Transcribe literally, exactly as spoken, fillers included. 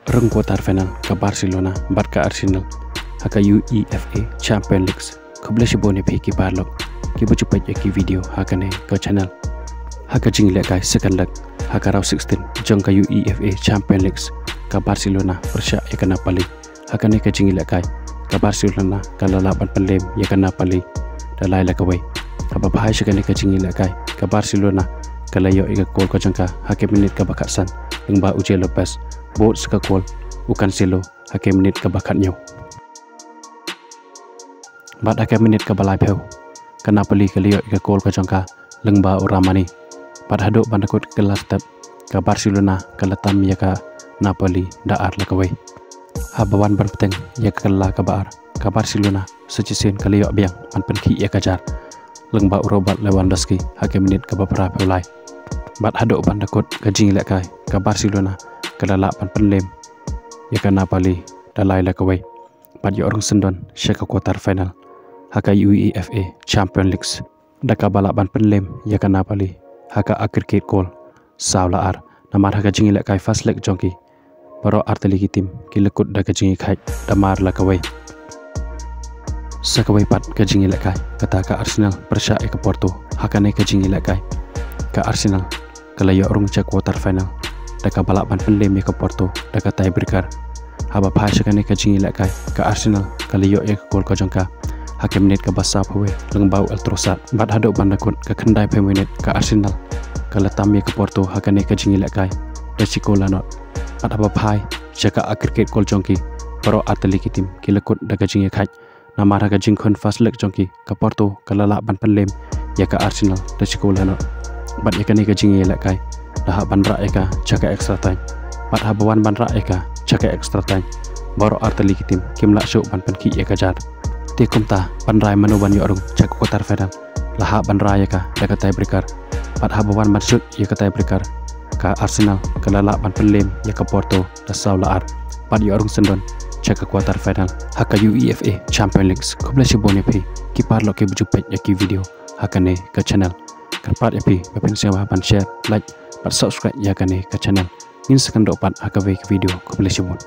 Rung quarter final ka Barcelona bad ka Arsenal ha ka UEFA Champions League. Khublei shibun ïa phi ki paralok kiba ju peit ïa ki video ha kane ka channel. Ha ka jingïalehkai second leg ha ka round sixteen jong ka UEFA Champions League, ka Barcelona pyrshah ïa ka Napoli. Ha kane ka jingïalehkai ka Barcelona ka la lah ban pynlem ïa ka Napoli da lai la kawei. Haba phai sha kane ka jingïalehkai ka Barcelona ka la ïoh ïa ka kol ka jong ka ha ka minit kaba khatsan lyngba u Jay Lopez. Bud sa ka kol u Cancelo ha ka minit kaba khathynñiew. Bad ha ka minit kaba laiphew ka Napoli ka la ïoh ïa ka kol ka jong ka lyngba u Rrahmani. Bad haduh ban da kut ka kylla step ka Barcelona ka la tam ïa ka Napoli da ar la kawei. Haba wan ban bteng ïa ka kylla kaba ar ka Barcelona sa shisien ka la ïoh biang ban pynkhih ïa ka jar lyngba u Robert Lewandowski ha ka minit kaba phraphew lai. Bad haduh ban da kut ka jingïalehkai ka Barcelona ka la lah ban pynlem ïa ka Napoli da lai la kawei bad ïoh rung syndon sha ka quarter final ha ka UEFA Champions League da kaba lah ban pynlem ïa ka Napoli ha ka aggregate goal saw la ar. Namar ha ka jingïalehkai first leg jong ki baroh artylli ki team ki la kut da ka jingïakhaid da mar la kawei. Sa kawei pat ka jingïalehkai kata ka Arsenal pyrshah ïa ka Porto. Ha kane ka jingïalehkai ka Arsenal ka la ïoh rung sha quarter final da kaba lah ban pynlem ïa ka Porto da ka tiebreaker. Haba phai sha kane ka jingïalehkai ka Arsenal ka la ïoh ïa ka kol ka jong ka ha ka minit kaba sawphew wei lyngba u Trossard. Bad haduh ban da kut ka khyndaiphew minit ka Arsenal ka la tam ïa ka Porto ha kane ka jingïalehkai da shi kol la nod. Bad haba phai sha ka aggregate goal jong ki baroh artylli ki team ki la kut da ka jingïakhaid. Namar ha ka jingkhun first leg jong ki ka Porto ka la lah ban pynlem ïa ka Arsenal da shi kol la nod. Bad ïa kane ka jingïalehkai la hap ban rah ïa ka sha ka extra time. Bad haba wan ban rah ïa ka sha ka extra time baroh artylli ki team kim lah shuh ban pynkhih ïa ka jar. Te kumta ban rai mano ban ïoh rung sha ka quarter final la hap ban rai ïa ka da ka tiebreaker. Bad haba wan ban shut ïa ka tiebreaker ka Arsenal ka la lah ban pynlem ïa ka Porto da saw la ar bad ïoh rung syndon sha ka quarter final ha ka UEFA Champions League. Khublei shibun ïa phi ki paralok kiba ju peit ïa ki video ha kane ka channel. Kyrpad ïa phi ba phin sngewbha ban share, like bad subscribe ïa kane ka channel. Ngin sa kynduh pat ha kawei ka video. Khublei shibun.